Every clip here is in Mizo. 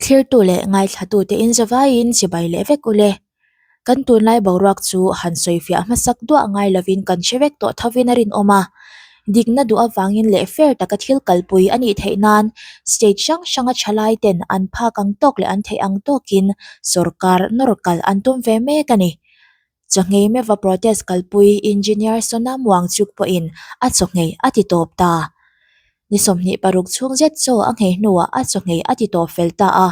Thlirtu leh ngaithlatute in zavaiin chibai leh vek ule. Kan tunlai boruak chu han sawifiah hmasak duah ngai lovin kan hre vek tawh thovin a rinawm a. Dikna duh avangin leh fair taka thil kalpui a nih theih nan state hrang hranga thalai ten an phak ang tawk leh an theih ang tawkin sorkar nawr kal an tum ve mek a ni. Chawhngei meuha protest kalpui Engineer Sonam Wangchuk pawhin a chawhngei a ti tawp ta. Ni 26 chhung zet chaw a nghei hnuah a chawhngei a ti tawp fel ta a.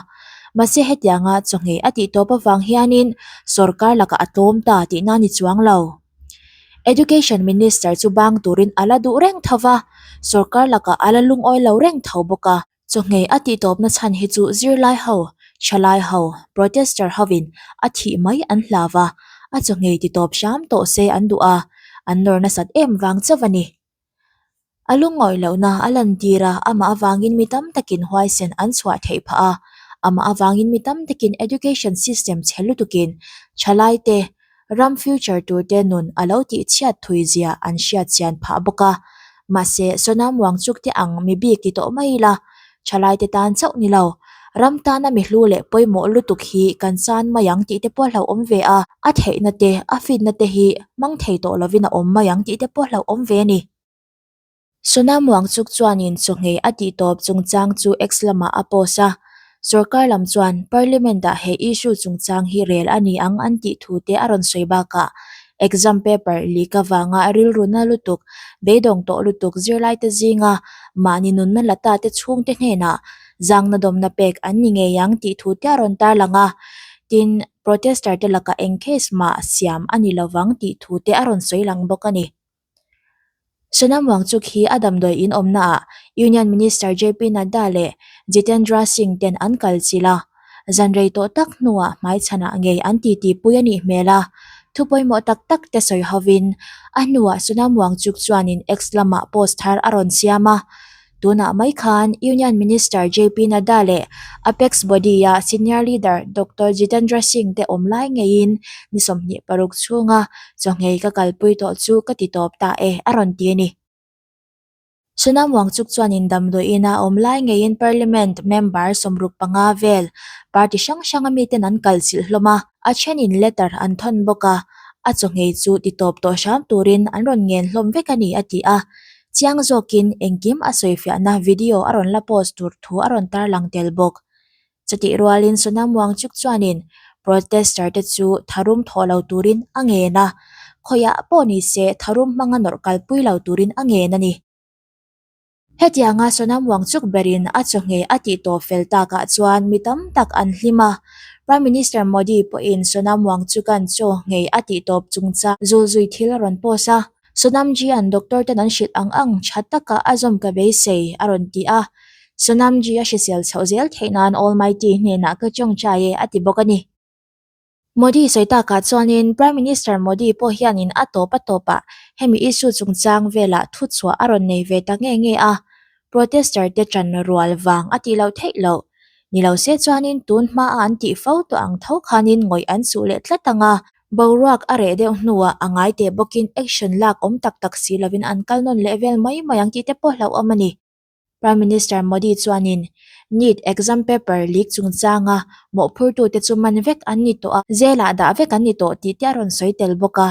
Mahse hetianga chawhngei a tih tawp avang hianin sorkar lakah a tlawm ta tihna ni chuang lo. Education Minister chu bang turin a la duh reng tho va, sorkar lakah a la lungawi lo reng tho bawk a. Chawhngei a tih tawpna chhan hi chu zirlai ho, thalai ho, protester hovin a thih mai an hlau va, a chawhngei ti tawp hram tawh se an duh a, an nawr nasat em vang chauh a ni. A lungawih lohna a lantir a, amah avangin mi tam takin huaisen an chhuah theih phah a, amah avangin mi tam takin education system chhe lutukin thalaite ram future turte nun a lo tihchhiat thui zia an hriat chian phah bawk a. Mahse, Sonam Wangchuk te ang mi bik ti tawh mai ila, thalaite tan chauh ni lo, ram tana mi hlu leh pawimawh lutuk hi kan chan mai ang tih te pawh hlauhawm ve a, a theihna te, a fitna te hi hmang thei tawh lovin a awm mai ang tih te pawh hlauhawm ve a ni. Sonam Wangchuk chuanin chawhngei a tih tawp chungchang chu X lamah a post a, sorkar lam chuan Parliament-ah he issue chungchang hi rel a ni ang an tih thu te a rawn sawi bakah exam paper leak avanga rilru na lutuk, beidawng tawh lutuk zirlaite zinga mahni nunna la ta te chhungte hnenah zangna dawmna pek an ni ngei ang tih thu te a rawn tarlang a, tin, protester te lakah eng case mah siam a ni lovang tih thu te a rawn sawi lang bawk a ni. Sonam Wangchuk hi a damdawi in awmnaah Union Minister JP Nadda leh Jitendra Singh ten an kal chilh a, zan rei tawh tak hnuah hmaichhanah ngei an titi pui a nih hmel a, thu pawimawh tak tak te sawi hovin a hnuah Sonam Wangchuk chuanin X lamah post thar a rawn siam a. Tunah mai khan Union Minister JP Nadda leh Apex Body-a Senior Leader Doctor Jitendra Singh te awm lai ngeiin ni 26 chhunga chawhngei ka kalpui tawh chu ka ti tawp ta e, a rawn ti a ni. Sonam Wangchuk chuanin damdawiin a awm lai ngeiin Parliament member 65 vel party hrang hranga miten an kalchilh hlawm a, a thenin letter an thawn bawk a, a chawhngei chu ti tawp tawh hram turin an rawn ngen hlawm vek a ni, a ti a. Chiang zawkin engkim a sawifiahna video a rawn la post tur thu a rawn tarlang tel bawk. Chutih rualin Sonam Wangchuk chuanin protester te chu tharum thawh lo turin a ngen a, khawiah pawh ni se tharum hmanga nawrh kalpui lo turin a ngen a ni. Hetianga Sonam Wangchuk berin a chawhngei a tih tawp fel takah chuan mi tam tak an hlim a, Prime Minister Modi pawhin Sonam Wangchuka'n chaw nghei a tih tawp chungchang zulzui thil a rawn post a. Sonamji an doctor ten an hrilh ang ang tha taka a zawm ka beisei, a rawn ti a. Sonamji a hrisel chhoh zel theih nan Almighty hnenah ka tawngtai e, a ti bawk a ni. Modi sawi takah chuanin Prime Minister Modi pawh hianin a tawp a tawpah hemi issue chungchang velah thuchhuah a rawn nei ve ta nge nge a, protester te ṭan rual vang a tih loh theih loh. Ni lo se chuanin tun hmaa an tih fo tawh ang tho khanin ngawih an chuh leh tlat ang a. Boruak a reh deuh hnuah a ngai teh bawkin action lak awm tak tak si lovin an kal nawn leh vel mai mai ang tih te pawh hlauhawm a ni. Prime Minister Modi chuanin NEET exam paper leak chungchanga mawhphurtute chu man vek an ni tawh a, zelah dah vek an ni tawh tih te a rawn sawi tel bawk a.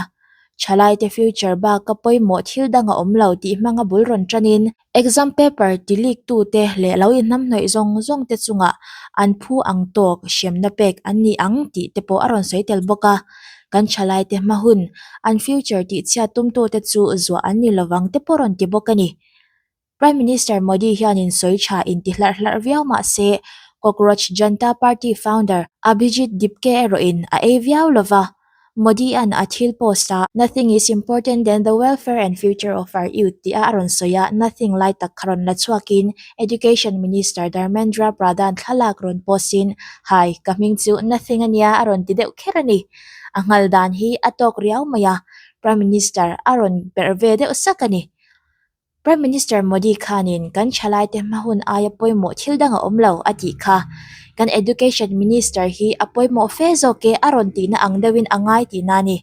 Thalaite future baka pawimawh thil dang a awm lo tih hmanga bul rawn tanin, Exam paper ti leak tute leh lo inhnamhnawih zawng zawng te chungah an phu ang tawk hremna pek an ni ang tih te pawh a rawn sawi tel bawk a. Kan thalaite hma hun, an future tih chhiat tumtute chu zuah an ni lovang te pawh rawn ti bawk a ni. Prime Minister Modi hianin sawi tha inti hlarh hlarh viau mah se, Cockroach Janta Party founder Abhijit Dipke erawhin a ei viau lova. Modi-a'n a thil post a, Nothing is important than the welfare and future of our youth tih a rawn sawi a, nothing lai tak kha rawn la chhuakin Education Minister Dharmendra Pradhan thlalak rawn post-in, Hi, ka hming chu nothing a nia a rawn ti deuh kher a ni. A nghal dan hi a tawk riau mai a, Prime Minister a rawn perh ve deuh sak a ni. Prime Minister Modi khanin kan thalaite hma hun aia pawimawh thil dang a awm lo a tih kha. Kan Education Minister hi a pawimawh fe zawk e a rawn tihna ang deuhin a ngai tihna a ni.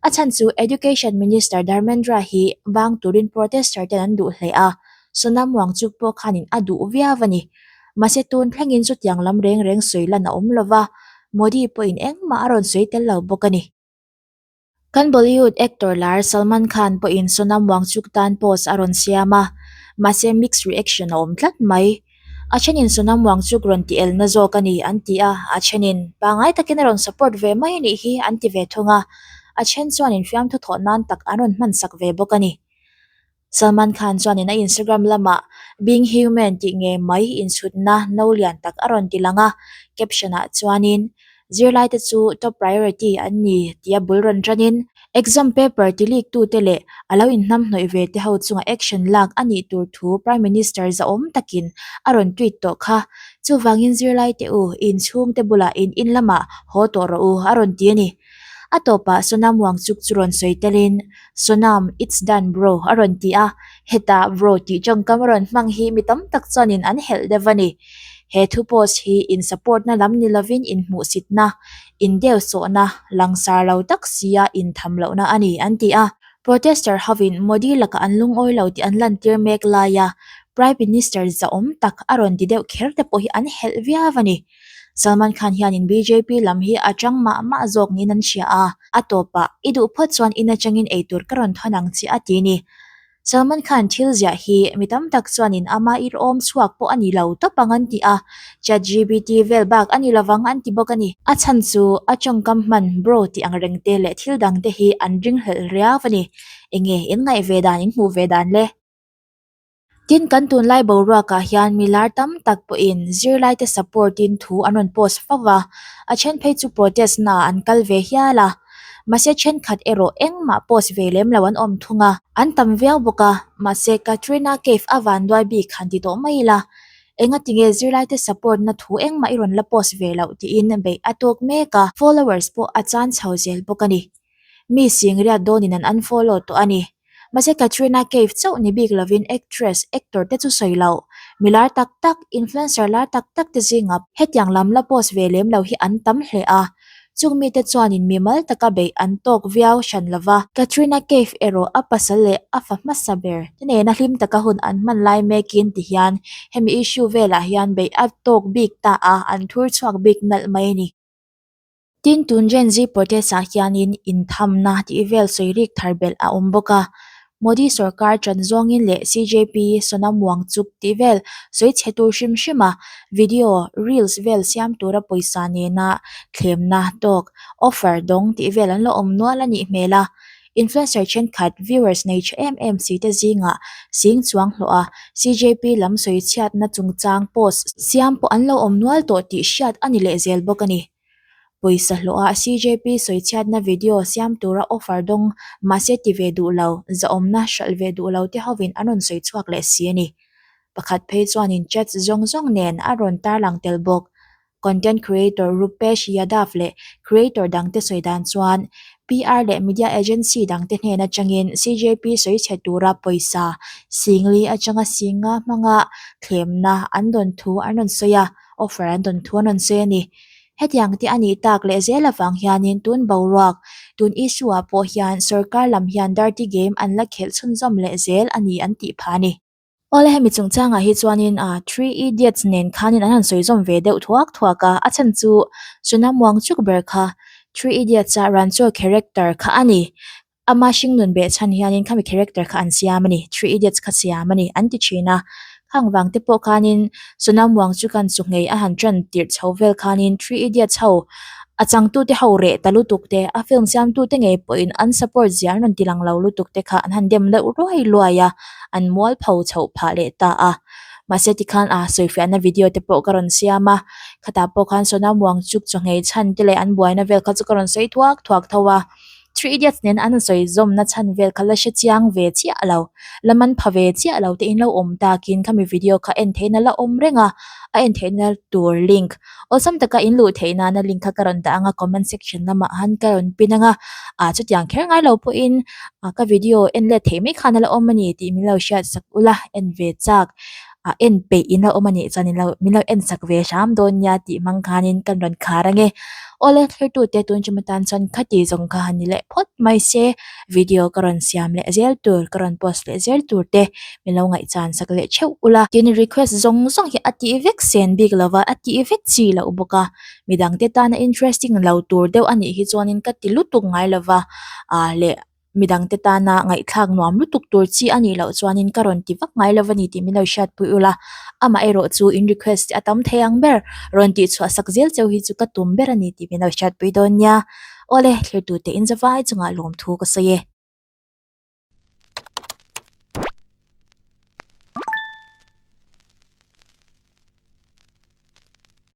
A chhan chu Education Minister Dharmendra hi bang turin protester ten an duh hle a, Sonam Wangchuk pawh khanin a duh viau a ni. Mahse tun thlengin chutiang lam reng reng sawi lan a awm lo va, Modi pawhin engmah a rawn sawi tel lo bawk a ni. Kan Bollywood actor lar Salman Khan pawhin Sonam Wangchuk tan post a rawn siam a, mahse mixed reaction a awm tlat mai. A thenin Sonam Wangchuk rawn ti elna zawk a ni an ti a, a thenin pangai takin a rawn support ve mai a nih hi an ti ve thung a, a then chuanin fiamthu thawh nan tak an rawn hmansak ve bawk a ni. Salman Khan chuanin a Instagram lamah Being human tih ngei mai inchhutna no lian tak a rawn ti lang a, caption ah chuanin Zirlaite chu top priority an ni tia bul rawn tanin exam paper ti leak tute leh a lo inhnamhnawih ve te ho chunga action lak a nih tur thu Prime Minister zahawm takin a rawn tweet tawh kha. Chuvangin zirlaite u, inchhungte bulah in in lamah haw tawh rawh u a rawn ti a ni. A tawpah Sonam Wangchuk chu rawn sawi telin, Sonam, it's done bro a rawn ti a, hetah bro tih tawngkam a rawn hmang hi mi tam tak chuanin an helh deuh a ni. He thu post hi in support na lam ni lovin in hmuhsitna, in deu sawhna, langsar lo tak sia in tham lohna a ni an ti a. Protester hovin Modi lakah an lungawi lo tih an lantir mek laia Prime Minister zahawm tak a rawn ti deuh kher te pawh hi an helh viau a ni. Salman Khan hianin bjp lam hi a chang mah mah zawk niin an hria a, a tawpah, I duh phawt chuan in atangin eitur ka rawn thawn ang che a ti ni. Salman Khan thil ziah hi mi tam tak chuanin ama irhawm chhuak pawh a ni lo tawp ang an ti a, ChatGPT vel bak a ni lovang an ti bawk a ni. A chhan chu a tawngkam hman bro tih ang reng te leh thil dang te hi an ringhlelh riau a ni. Enge in ngaih ve dan in hmuh ve dan le? Tin, kan tunlai boruakah hian mi lar tam tak pawhin zirlaite support in thu an rawn post fo va, a then phei chu protest na an kal ve hial a, mahse thenkhat erawh engmah post ve lem lo an awm thung a. An tam viau bawk a, mahse Katrina Kaif a vanduai bik han ti tawh mai ila, engatinge zirlaite support na thu engmah i rawn la post ve loh tiin beih a tawk mek a, followers pawh a chan chho zel bawk a ni. Mi singriat dawnin an unfollow tawh a ni. Mahse Katrina Kaif chauh ni bik lovin actress, actor te chu sawi loh. Mi lar tak tak, influencer lar tak tak te zingah hetiang lam la post ve lem lo hi an tam hle a. Chung mite chuanin mimal taka beih an tawk viau hran lova. Katrina Kaif erawh a pasal leh a fa hmasa ber te nena hlim taka hun an hman lai mekin ti hian hemi issue velah hian beih a tawk bik ta a, an thur chhuak bik nalh mai a ni. Tin, tun Gen Z protest-ah hianin inthamna tih vel sawi rik thar belh a awm bawk a. Modi sorkar ṭan zawngin leh CJP Sonam Wangchuk tih vel sawi chhe tur hrim hrim a, video, reels vel siam tura pawisa nena thlemna tawk, offer, dawng tih vel an la awm nual a nih hmel a. Influencer thenkhat viewers nei tha em em si te zingah sing chuang hlawh a, CJP lam sawi chhiatna chungchang post siam pawh an lo awm nual tawh tih hriat a ni lehzel bawk a ni. Pawisa hlawha CJP sawichhiatna video siam tura offer dawng mahse ti ve duh lo, zahawmna hralh ve duh lo te hovin an rawn sawi chhuak leh si a ni. Pakhat phei chuanin chats zawng zawng nen a rawn tarlang tel bawk. Content creator Rupesh Yadav leh creator dangte sawi dan chuan PR leh media agency dangte hnen atangin CJP sawichhe tura pawisa singli atanga singa hmanga thlemna an dawn thu an rawn sawi a. Offer an dawn thu an rawn sawi a ni. Hetiang te a nih tak leh zel avang hianin tun boruak, tun issue ah pawh hian sorkar lam hian dirty game an la khelh chhunzawm leh zel a ni an tih phah a ni. Awle hemi chungchangah hi chuanin a Three Idiots nen khanin an han sawi zawm ve deuh thuak thuak a, a chhan chu Sonam Wangchuk ber kha Three Idiots a Rancho character kha a ni. Ama hringnun beh chhan hianin khami character kha an siam a ni, Three Idiots kha siam a ni an ti thin a. Khang vang te pawh khanin Sonam Wangchukan chu nghei a han tan tirh chho vel khanin Three Idiots ho a changtute ho reh ta lutuk te, a film siamtute ngei pawhin an support zia an rawn ti lang lo lutuk te kha an han dem deuh ruai luai a, an mualpho chhoh phah leh ta a. Mahse tikhan a sawifiahna video te pawh ka rawn siam a, khatah pawh khan Sonam Wangchuk chaw nghei chhan te leh an buaina vel kha chu ka rawn sawi thuak thuak tho a. Three Idiots nen an sawi zawmna chhan vel kha la hre chiang ve chiah lo, la man pha ve chiah lo te in lo awm takin khami video kha en theihna la awm reng a, a en theihna tur link awlsam taka in luh theih nana link kha ka rawn dah ang a comment section lamah han ka rawn pin ang a, ah chutiang kher ngai lo pawhin ah ka video en let theih mai khan a la awm a ni tih min lo hriat sak ula en ve chak. A en peih in a awm a nih chuan in lo min lo en sak ve hram dawn nia tih hmang khanin kan rawn khar ange. Awle thlertute tun ṭum atan chuan khati zawng kha han ni leh phawt mai se video ka rawn siam leh zel tur ka rawn post leh zel tur te min lo ngaihchan sak leh theuh ula. Tin request zawng zawng hi a tih vek sen bik lova a tih vek chi loh bawk a midangte tana interesting lo tur deuh a nih hi chuanin ka ti lutuk ngai lova ah leh. Midangte tana ngaihthlak nuam lutuk tur chi a nih loh chuanin ka rawn ti vak ngai lo a ni tih min lo hriatpui ula, amaherawh chu in request a tam thei ang ber, rawn tih chhuah sak zel cheu hi chu ka tum ber a ni tih min lo hriatpui dawn nia. Awle, thlirtute in zavai chungah lawmthu ka sawi e.